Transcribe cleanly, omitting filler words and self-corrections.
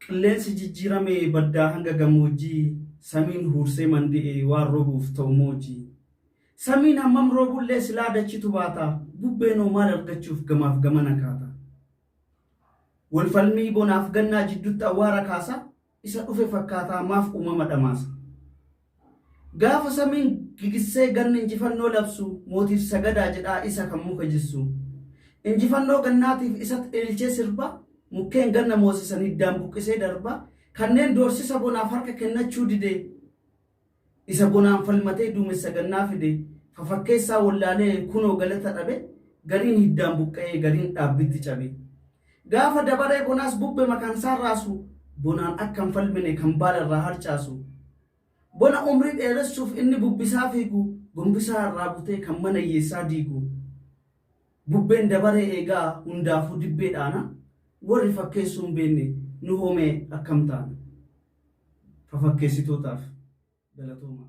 Qilleensi jijjiirame baddaa hanga gammoojjii samiin huursee mandi'e waan roobuuf ta'u moojii. Samiin hammam roobullee silaa dachitu baata bubbeenoo maal argachuuf gamaaf gamana kaata. Walfalmii bonaaf gannaa jiddutti awwaara kaasa isa dhufe fakkaataa maaf uumama dhamaasa. Gaafa samiin gigissee ganni injifannoo labsu mootiif sagadaa jedhaa isa kan muka jissu. Injifannoo gannaatiif isat ililchee sirba mukkeen ganna moosisan hiddaan buqqisee darba kanneen doorsisa bonaaf harka kennachuu dide isa bonaan falmatee duumessa gannaa fide fafakkeessaa wallaalee kunoo galata dhabe gariin hiddaan buqqa'ee gariin dhaabbitti cabe. Gaafa dabaree bonaas bubbe makansaan raasu bonaan akka hin falmine kan baala irraa harcaasu. Bona umrii dheeressuuf inni bubbisaa fiigu gombisaa irraa butee kan mana hiyyeessaa diigu. Bubbeen dabaree eegaa hundaafuu dibbee dhaana warri fakkeessuu hin beekne nu hoomee akkam taana. Fafakkeessitootaaf galatoomaa.